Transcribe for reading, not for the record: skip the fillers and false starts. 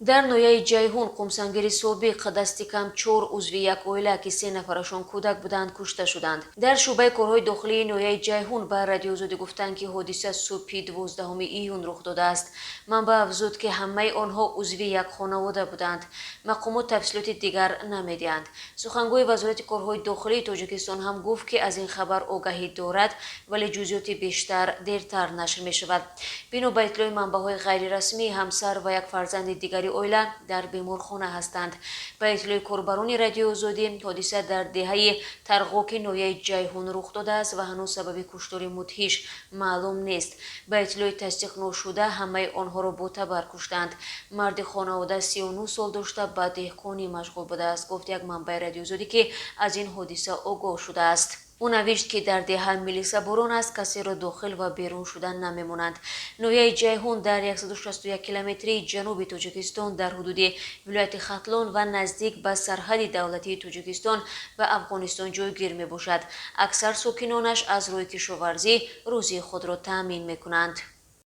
Дар ноҳияи Ҷайҳун қумсангири собиқ дасти кам чор узви як оила, ки се нафарашон кӯдак буданд, кушта шуданд. Дар шӯъбаи корҳои дохилии ноҳияи Ҷайҳун ба Радиои Озодӣ гуфтанд, ки ҳодиса субҳи 12 июн рух додааст. Манбаъ афзуд, ки ҳамаи онҳо узви як хонавода буданд. Мақомот тафсилоти дигар намедиҳанд. Сухангӯи Вазорати корҳои дохилии Тоҷикистон ҳам гуфт, ки аз ин хабар огаҳӣ дорад, вале ҷузъиёти бештар дертар нашр мешавад. Бино ба иттилои манбаъҳои ғайрирасмӣ, ҳамсар ва як фарзанди дигари оила дар беморхона ҳастанд. Ба иттилои корбарони Радиои Озодӣ, ҳодиса дар деҳаи Тарғоки ноҳияи Ҷайҳун рух додааст ва ҳанӯз сабаби куштори мудҳиш маълум нест. Ба иттилои тасдиқношуда, ҳамаи онҳоро бо табар куштанд. Марди хонавода 39 сол дошта, ба деҳқонӣ машғул будааст, гуфт як манбаи Радиои Озодӣ, ки аз ин ҳодиса огоҳ шудааст. Ӯ навишт, ки дар деҳа милиса бурон аст, касеро дохил ва берун шудан намемонанд. Ноҳияи Ҷайҳун дар 161 километрии ҷануби Тоҷикистон, дар ҳудуди вилояти Хатлон ва наздик ба сарҳади давлатии Тоҷикистон ва Афғонистон ҷойгир мебошад. Аксар сокинонаш аз рӯи кишоварзӣ рӯзии худро таъмин мекунанд.